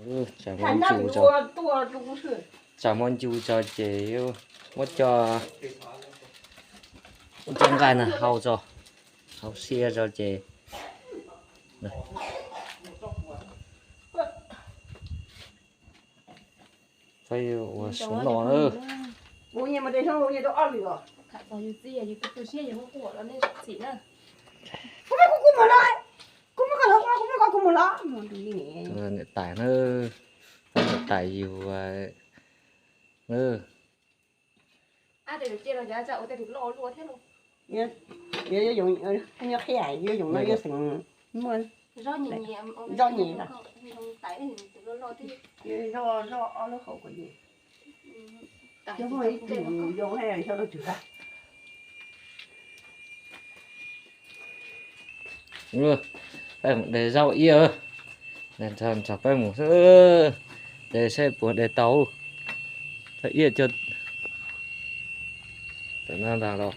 Tsam hmo ncu tso, tsam hmo ncu tso ces muab coj, muab coj nqaij na hau tso, hau siab tso ces peb ua saum no na. Niam tais na, niam tais yug na. Zoj nyem, zoj ob lub hauv ko. Peb mus de zaub iab, nrog peb mus xwb, de saib puas de tau. Thaum ib coj tam no ntag los,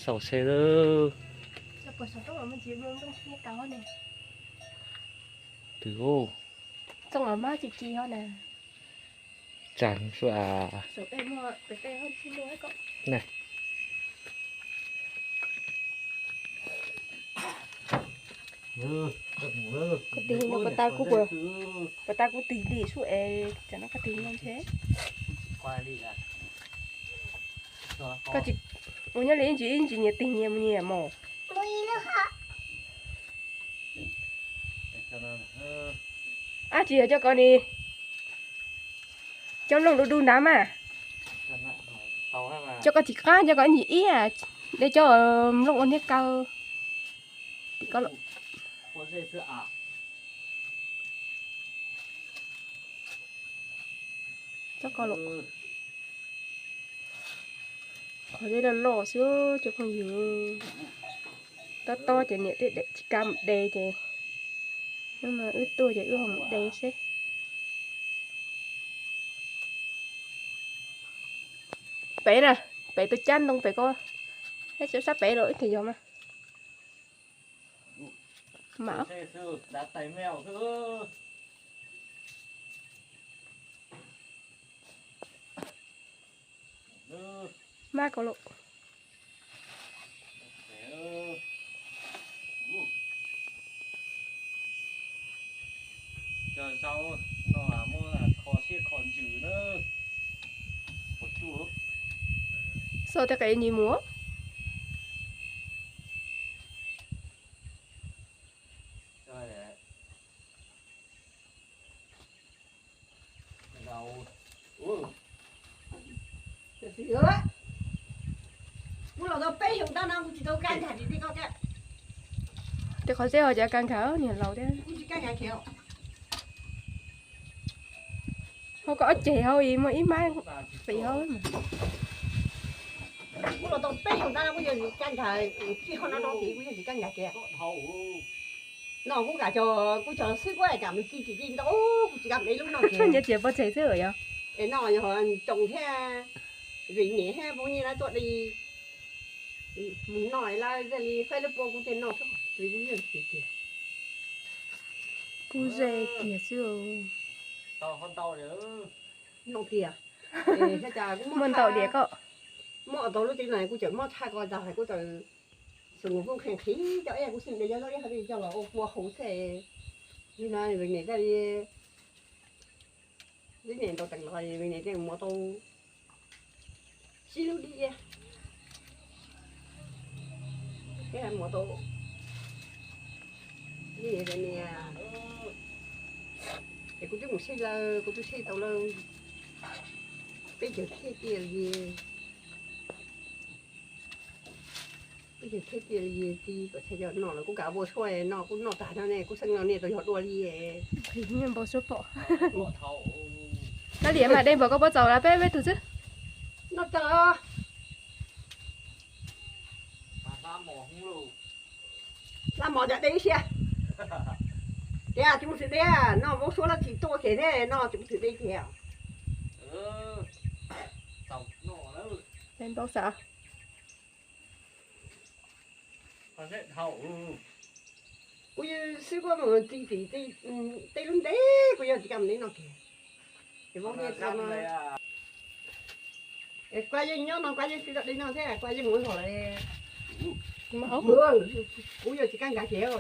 xauj seb lawm. Twb txooj los mas tsis ci ho na. Tsag sua a. Kuv tig no, puas tas kuv tig li sub es tsam no koj tig no ntshe. Koj tsis ua nyob li ib ntsis ib ntsis nyias tig nyias mus nyias mos. Ab, tsis yog cov ko ni, cov nplooj du du ntawd mas. Cov ko tsis qab, cov ko ib ntsis ib, de cov nplooj ua niag kaw tim ko los. Cov ko los, qhov dej loj loj xwb cov phooj ywg. Tob tob ces niam thiaj tsis kam mus de ces, hnub no wb tuaj ces wb ho mus de seb. Pem na, pem tus cab ntoo pem ko, sab pem los ib tug yog mas. Mam mab ko los. Cov zaub no muab kho siab kho ntsws na. Xauj tej qe ntsis mus. Kuv los tau peb xyoos tab no kuv tsis tau kaj nkhas li tej koj kaj. Tej qhov zeb ho cas kaj nkhas niag laus thiab. Kuv tsis kaj nkhas kiag. Hauv koj ob ceg hauv muaj ib mab qis hauv. Kuv los tau peb xyoos tab no kuv yog tsis kaj nkhas, txij hauv no rau tid kuv yog tsis kaj nkhas kiag. No kuv kam cog, kuv cog xwb kuv kam mus ci tsis ci ntau, kuv tsis kam de lub no kiag. Nyob tsis pov tseg xwb yog. Es no yog Tsoom thiab Vim niam thiab phooj ywg lawv tuaj di mus no lawv thiaj li faib lub pua kuv thiaj no xwb, kuv yeej tsis kiag. Kuv ze kiag xwb. No tiag. Muaj ntau diam koj. Muaj tau lub teb no kuv tseem muab tshaj ko ntag hais kuv tseem xus nus kuj nqhis nqhis cov ib kuv xij de cov zaub ib hais coj los ua kua hau xwb. Li no Vim niam thiaj li, Vim niam ntaus teem los Vim niam thiaj mus tau sib lub dib. Thiab mus tau, Vim niam, es kuv twb mus sib lawm, kuv twb sib tau lawm. Peb caug thiab tiag li. Peb caug thiab tiag li, txiv kom txhais yog no los kuv kam ua suab no kuv noj tag no ne kuv xeeb no niaj tau yog dua li. Npau suav pom. Kab liam mas de npaum koj puas txaus los peb peb tug xwb. Noj tag. Hla mos cov de ib siab. Tias tsis mus xwm de, noj npau suav los tsis tuaj kiag thiab no tsis mus xwm de kiag. Ntau xav. Kuv xwb koj mus txi tim tej lub ntev, kuv yog tsis kam mus li no kiag. Kuv yeej nyob no, kuv yeej tsis tau li no thiab, kuv yeej mus hauv lawm. Kuv yog tsis kam nkav kiag,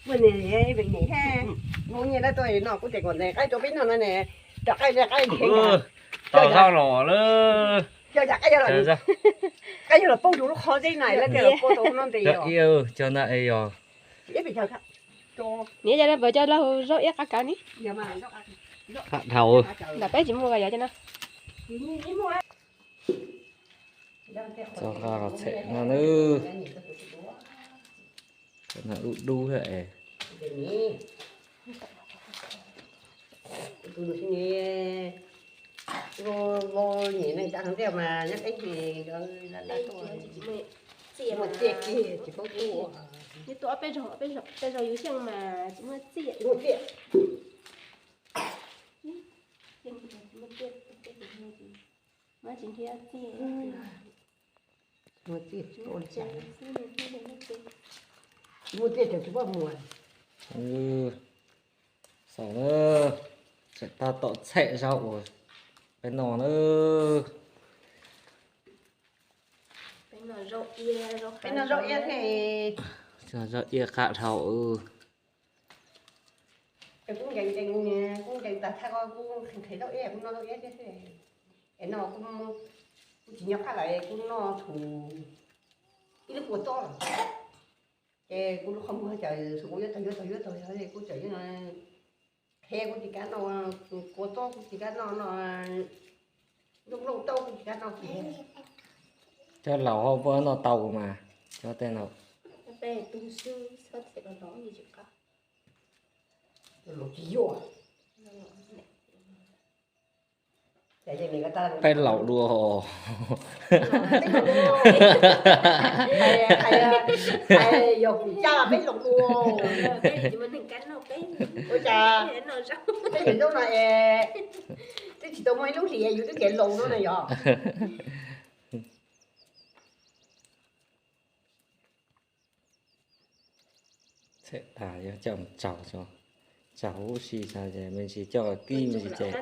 muaj niam, niam thiab, mus nyiam lawv tuaj no kuv ces kom ntes qaib rau peb noj no ne, rau qaib, qaib nrhiav nkav. Tau zaj los lawm. Qaib yog los poob rau lub qhov zeb na, lawv tias los poob rau no ntes. Cov ntawd yog Niam, cov no puas coj los hu zaub iab qab kav ni? Qab dhau. Ntawm peb tsis muaj yog cov no. Txoj nqa los txhem no nawb. Cov no dub dub thiab es. Vau nyiam neeg tsa heev thiab mas nyob teb ces muaj txiaj kiag tsis paub tuaj. Tuaj ob peb zaug, peb zaug yus xyeej mas tsis muaj txiaj. Tsis muaj txiaj. Muab tsis nrhiav txiaj. Muaj txiaj tsis paub li cas. Tsis muaj txiaj ces tsis paub mus. Xaus na, tseem tab tom txhem zaub uas peb noj na. Peb noj zaub iab thiab. Zaub iab qab dhau. Kuv nkees nkees, kuv nkees tas thaj ko kuv nqhis zaub iab, kuv noj zaub iab thiab. Es no kuv tsis nyob qab lawm, kuv noj thaum ib lub kua txob lawm. Ces kuv lub qhov muag cas kuv yuav tau yuav tau yuav tau, kuv tseem yuav no, qhia kuv tsis kam noj, kua txob kuv tsis kam noj, noj nplooj taub kuv tsis kam noj. Cov laus hauv puab noj tau mas, cov tej no. Peb laus dua. Yog kuv caj peb laus dua. Ua cas peb niam zaub no es twb tsis tau muaj ib lub hlis yus twb kev laus no na yog. Txhem tas yuav coj mus tsaug, tsaug huv si tsaug ces me ntsis coj kib me ntsis ces.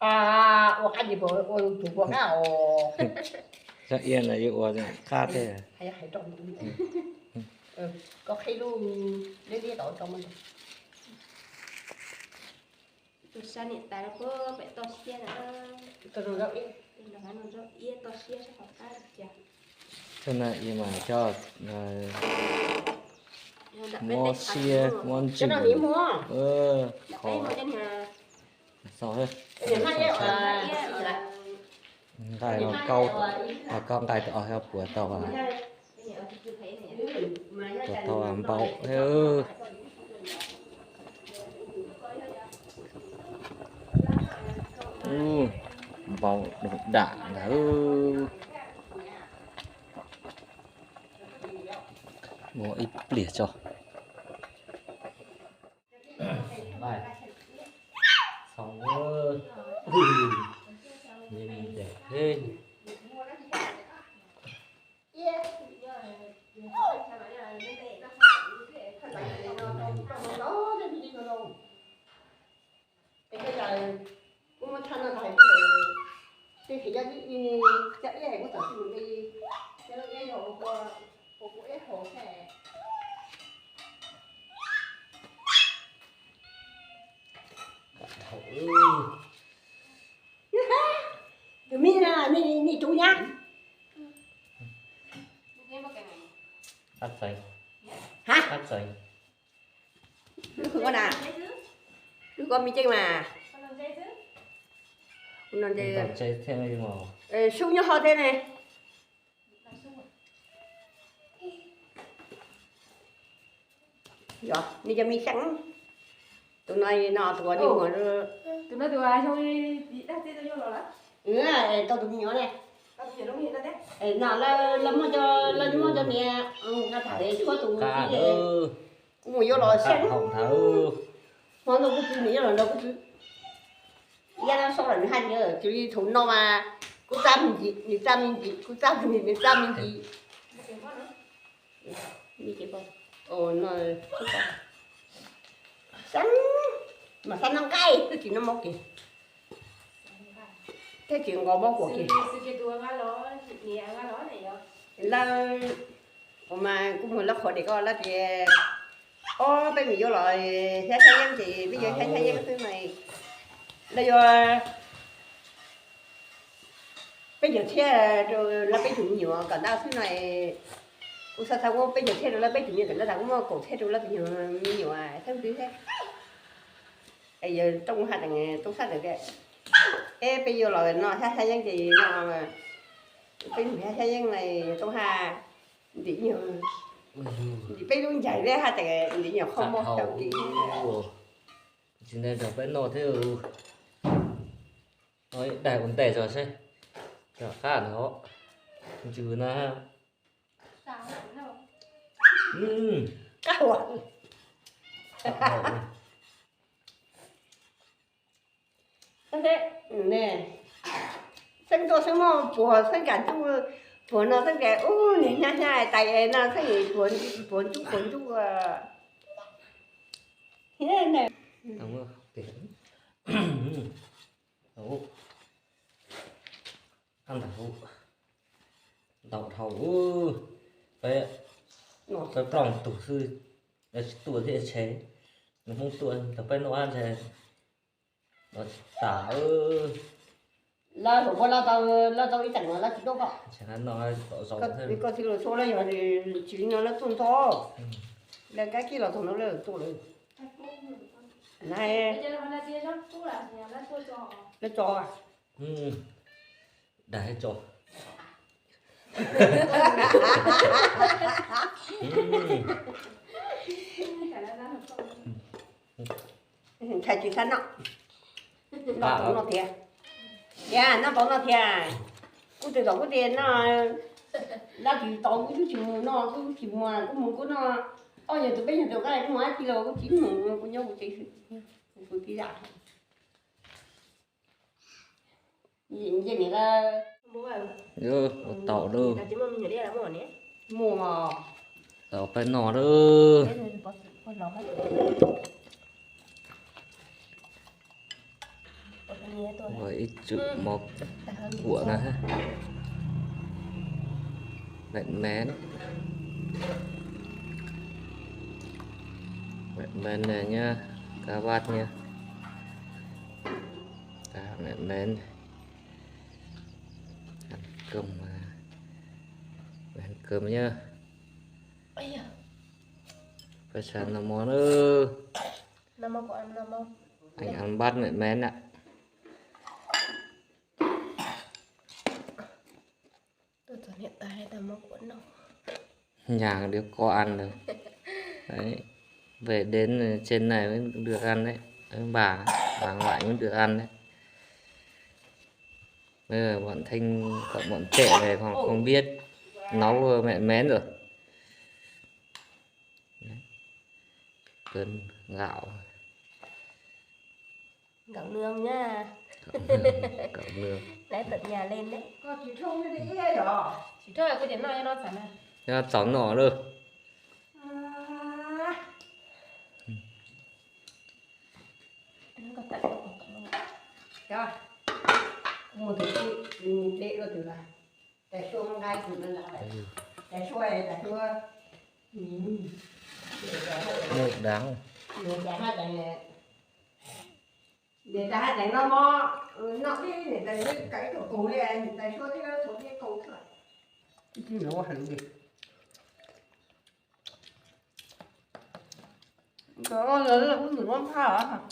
Ua qab ntsis puas ua tus puas qab os. Zaub iab no yuav ua qab thiab. Koj qhib lub liab liab tod tso. Tus sab niam tais los puag pem toj siab na. Tus no zaub iab toj siab sab hauv qab li cas. Cov no ib mas coj muab siab muab ntsws. Qhov xaus nqaij no kaub, kaub nqaij tau puas tau, puas tau npaum. Npaum dam ntag. Muab ib pliag tso. Kuv muab tshaj no tag, tej qhia cov iab kuv txawm tsis mus li, cov iab yog ua kuv ua kuv iab hauv thiab. Tus me, me, me tub nyab. Hab txeev. Hab txeev. Lub koj na, lub koj me ceej mas. Sub nyob hauv thiab ne. Yog, nws cov me xyeem. Tus no no tus ua nws muag. Tus no tus xyoo dag txij tau yuav los lawm. Tau tus me nyuam ne. No lawv muaj cov, lawv muaj cov niam, no tham tsis paub tus. Kuv mus yuav los xyeem. Hmo no kuv tsis mus yuav los no kuv tsis. Yaj no sau lawm nws hais tias tus li thaum no mas kuv txaj me ntsis, nws txaj me ntsis, kuv txaj me ntsis, nws txaj me ntsis. Xab, mas xab noj nqaij twb tsis noj mov kiag, thiab tsis nqos mov kuam kiag. Lawv, kuv mas kuv mus lawv qhuas dem koj lawv tias, ob peb mus yuav los xyab xyab yeeb ces peb yuav xyab xyab yeeb xwb no. Lawv yuav peb caug txhiab rau lawv peb tug me nyuam kom ntau xwb no. Kuv xav xav ua peb caug txhiab rau lawv peb tug me nyuam kom ntau tas kuv muaj kaum txhiab rau lawv tus me nyuam xeeb twg thiab. Es yawg Tooj hais tias, Tooj Xab tias, es peb yuav los no xyab xyab yeeb ces no peb mus xyab xyab yeeb no, yawg Tooj hais ntim nyuag, ntim peb lub ncaig thiab hais tias ntim nyuag qhov muag tau kiag. Tsis ntev nrog peb noj thiab. Noj ib daig ua ntej tso seb, rov qab ntag. Ntsws na. Qab ua. Xeeb tuaj xeeb muaj puag xeeb kam ntuj, puag no xeeb kam ub niag hnyav hnyav tais no xeeb puag ntuj puag ntuj. Ntau dhau, peb, peb plooj tug xwb, lawv tsis tuaj thiab ntshe, nws Hmoob tuaj nrog peb noj ntse, los tas. Lawv hluas npua lawv tau, lawv tau ib teem los lawv tsis tuaj koj. Koj txiv los txhua lawv yog tsis li no lawv tuaj ntxov, lawv kab kib los txog no lawv tuaj lawm. Lawv tso, dag tso. Ntshai tsis xav noj, noj tau no thiab. Tias noj tau no thiab. Kuv tes tom kuv tias no, lab tsis tau kuv twb tsis mus no, kuv tsis mus, kuv mus kuv no, ob nyuag tus peb nyuag tus qab kuv mus dab tsi los kuv tsis mus, kuv nyob kuv tsev xwb, kuv tij zam. Ua tau lawm. Tau peb noj lawm. Ua ib tsum mov kuam na. Mệt mệt. Mệt mệt này nha. Cá bát nha. Cá mệt mệt. Ăn cơm, ăn cơm nhá. Phải sẵn là món ư. Anh ăn bát mệt mệt ạ. Nhà đứa có ăn được. Đấy. Về đến trên này mới được ăn đấy. Ở bà, bà ngoại mới được ăn đấy. Bây giờ bọn Thanh, bọn, bọn trẻ này còn không biết nấu mẹ mén rồi. Đấy. Cơm gạo. Gạo nương nha. Gạo nương, gạo nương. Lấy tận nhà lên đấy. Con chỉ trông cái đấy rồi. Chỉ trông là cái điểm nào cho nó sẵn này. Cho nó chóng nọ luôn. À. Nó còn tặng cho con tặng luôn. Cho. Mua từ cái, ừ, tệ luôn từ là. Cà chua ngai thì nó là vậy. Cà chua này, cà chua. Ừ. Mùi đắng. Mùi đắng là cái này. Niam tais hais tias no mov, no ib niam tais cov kaus li, niam tais suav thiab txhuv thiab kaus xwb. Ib tug no ua heev li. Cov lawv lawv kuj nws muab phaj os.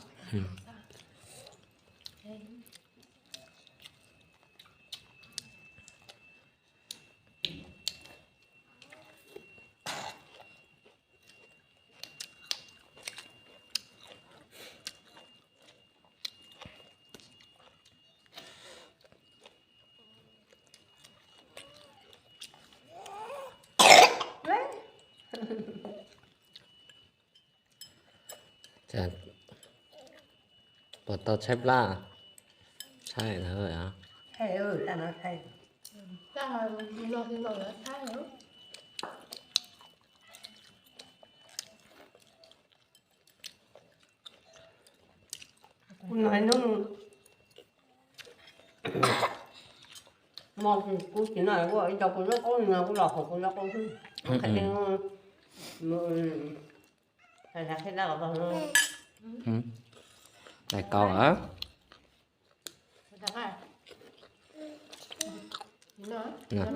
Puas tau tshaib plab? Tshaib lawm. Tshaib, tshaib. Tshaib lawm. Kuv no hnub no kuv tsis noj, kuv ib co kuv zaub qaub no kuv los hauv kuv zaub qaub xwb. Qhov tseeb, hais qhia dab los, dais kaus a. Tus me ho, tus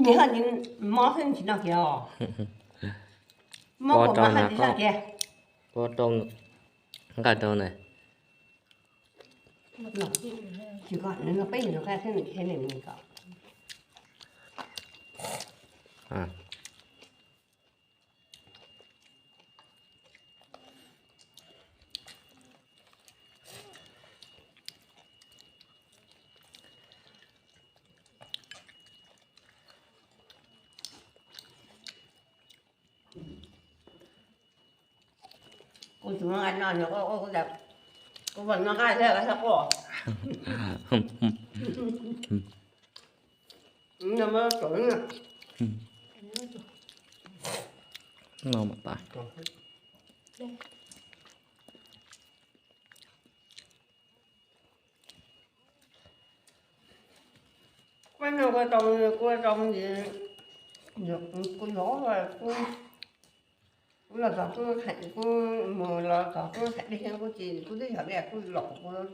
me ho mob xwb tsis noj kiag os. Mob kuv mas haj tsis noj kiag. Pob rau, nqa rau na. Tsis, peb yus nqa thiab nws thiaj li mus kom. Kuv tsis muaj nqaij noj, kuv, kuv, kuv noj nqaij thiab, thiab quaj. No mas tas. Kuv no kuv tau, kuv tau, kuv los, kuv los txog kuv, kuv mus los txog kuv hais dej, kuv tsis, kuv twb yog dej kuv los kuv.